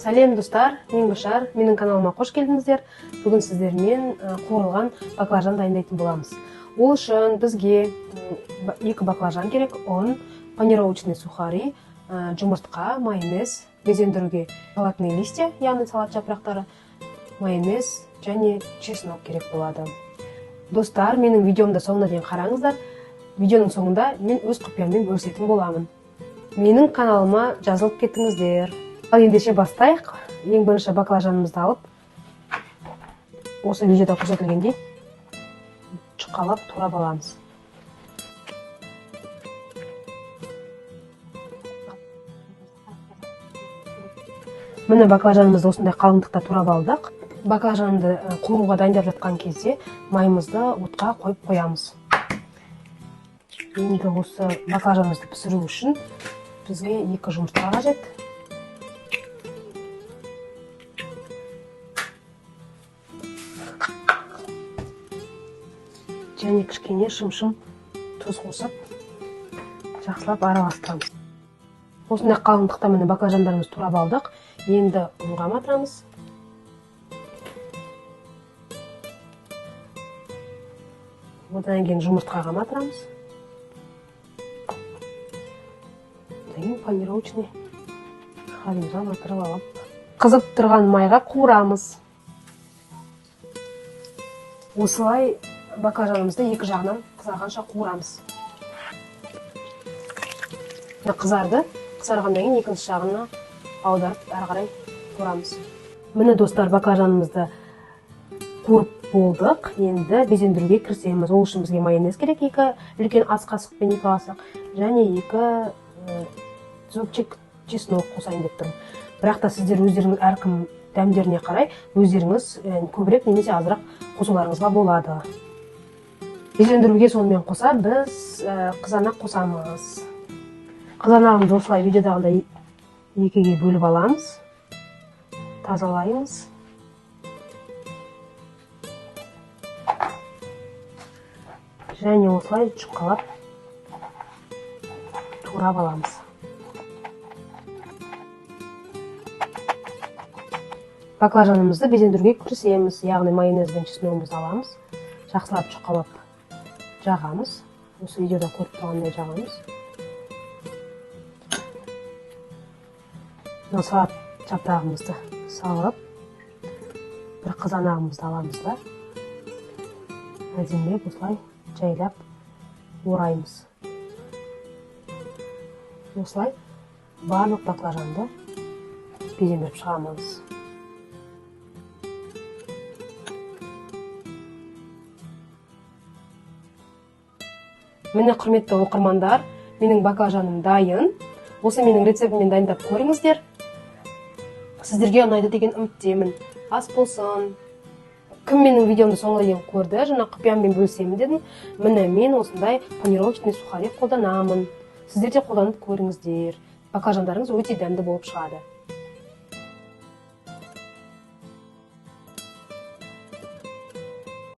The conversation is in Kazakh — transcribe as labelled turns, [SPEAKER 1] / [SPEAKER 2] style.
[SPEAKER 1] Сәлем, достар! Мен Гүлшар, менің каналыма қош келдіңіздер. Бүгін сіздермен қуырылған баклажан дайындайтын боламыз. Ол үшін бізге 2 баклажан керек, ұн, панировочный сухари, жұмыртқа, майонез, безендіруге салатные листья, яғни салат жапырақтары, майонез және чеснок керек болады. Достар, менің видеомды соңына дейін қараңыздар. Видеоның соңында мен өз құпияммен бөлісетін боламын. Менің каналыма жазылып кетіңіздер. Ал ендеше бастайық. Ең бірінші баклажанымызды алып, осы видеода көрсетілгендей жұқалап турап аламыз. Міне, баклажанымызды осындай қалыңдықта турап алдық. Баклажанды қуыруға дайындап жатқан кезде майымызды отқа қойып қоямыз. Енді осы баклажанымызды пісіру үшін бізге 2 жұмыртқа қажет. Және кішкене шымшым тұз қосып, жақсылап араластырамыз. Осындай қалыңдықта міне баклажандарымызды турап алдық. Енді ұнға матырамыз. Одан кейін жұмыртқаға матырамыз. Одан кейін панировочный сухарімізге матырып алып, қызып тұрған майға қуырамыз. Осылай баклажанымызды екі жағынан қызарғанша қуырамыз. Мына қызарды, қызарғаннан кейін екінші жағына аударып әрі қарай қуырамыз. Міне, достар, баклажанымызды қуырып болдық. Енді безендіруге кірісеміз. Ол үшін бізге майонез керек, 2 үлкен ас қасық пен 2 қасық және 2 зубчик чеснок қосайын деп тұрмын. Бірақ та сіздер өздеріңіз әркім дәмдеріне қарай өздеріңіз көбірек немесе азырақ қосуларыңызға болады. Безендіруге сонымен қоса біз қызанақ қосамыз. Қызанағымызды осылай видеодағыдай екіге бөліп аламыз, тазалаймыз. Және осылай жұқалап турап аламыз. Баклажанымызды безендіруге кірісеміз, яғни майонез бен чесногымызды аламыз, жақсылап жұқалап жағамыз. Осы видеода көріп тұрғандай жағамыз. Мына салат жапырағымызды салып, бір қызанағымызды аламыз да, әдемілеп осылай жайлап ораймыз. Осылай барлық баклажанды безендіріп шығамыз. Міне, құрметті оқырмандар, менің баклажаным дайын. Осы менің рецептіммен дайындап көріңіздер. Сіздерге ұнайды деген үміттемін. Ас болсын. Кім менің видеомды соңына дейін көрді, жаңа құпияммен бөлісемін дедім. Міне, мен осындай панировочный сухари қолданамын. Сіздер де қолданып көріңіздер. Баклажандарыңыз өте дәмді болып шығады.